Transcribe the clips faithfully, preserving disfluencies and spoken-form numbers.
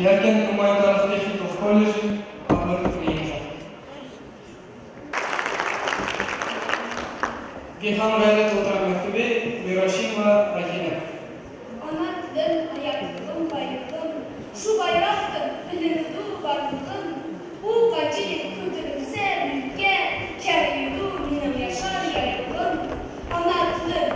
يەركەنت گۇمانىتارلىق تېخنىكىلىق كوللېجى ئاپپاراتلىق ئىنىشاپ. دېھقان غەيرەت ئولتۇراق مەكتىپى، مىراشىموۋا راھىنە. ئانا تىلىم، ھاياتلىقىم، بايلىقىم، شۇ بايراقتىن بىلىنىدۇ بارلىقىم. ئۇ قانچىلىك كۆتۈرۈلسە مۈككە، كېڭىيىدۇ مېنىڭ ياشار يايلىقىم. ئانا تىلىم،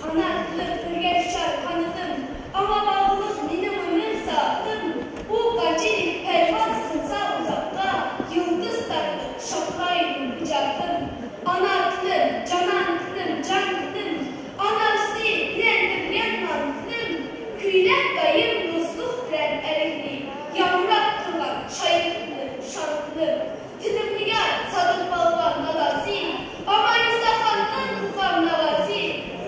ئانا تىلىم، ئۆرگەك ئۇچار قانىتىم، ئاڭا باغلىق مېنىڭ ئۆمۈر سائىتىم. ئۇ قانچىلىك پەرۋاز قىلسا ئۇزاققا، يۇلتۇز تارتىپ شاخلايدۇ ئىجادىم. ئانا تىلىم، جانان تىلىم، جان تىلىم، ئانا سۈتى بىلەن بىرگەن نان تىلىم، كۈيلەپ دايىم دوستلۇق بىلەن ئەركنى، ياڭراپ تۇرغان شايىق تىلىم، شان تىلىم. تىلىمنى يار سادىق پالۋان نالاسى، ئامانىساخاننىڭ قوقار ناۋاسى،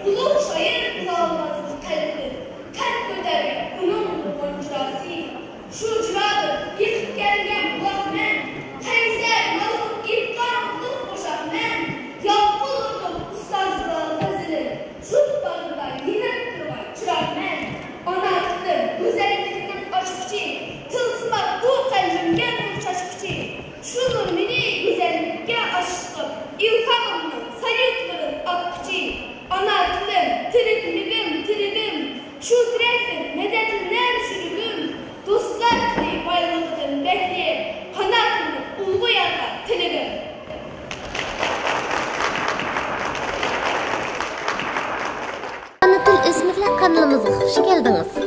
ئۇلۇغ شائىر بولالماسمۇ قەلبىدىن، قەد كۆتەرگەن ئۇنىڭ نۇرغۇن جۇلاسى. شۇ جۇلادىن ئېقىپ كەلگەن بۇلاق مەن، قەيسەر، نازۇك، ئىمكانلىق قوشاق مەن، يالقۇنلىتىپ ئۇستاز بىلال غەزىلىم، شۇ باغرىدا يېنىپ تۇرغان چىراغ مەن. ئانا تىلىم، گۈزەللىكنىڭ ئاچقۇچى، تىلسىمات بۇ قەلبىمگە نۇر چاچقۇچى. شۇ نۇر مېنى گۈزەللىككە ئاشىق قىلىپ، ئىلھامىمنىڭ ساليۇتلىرىنى ئاتقۇچى. ئانا تىلىم، تىرىك لېۋىم، تىرىگىم، شۇ تىرەكتىن مەدەتلىنەر يۈرىكىم. دوستلار تىلى بايلىقىدىن بەكلىيىم، قاناتىمنى ئۇلغا يايغان تىلىگىم. ئانا تىل ئۆسمۈرلەر قانىلىمىزغا خۇش كەلدىڭىز!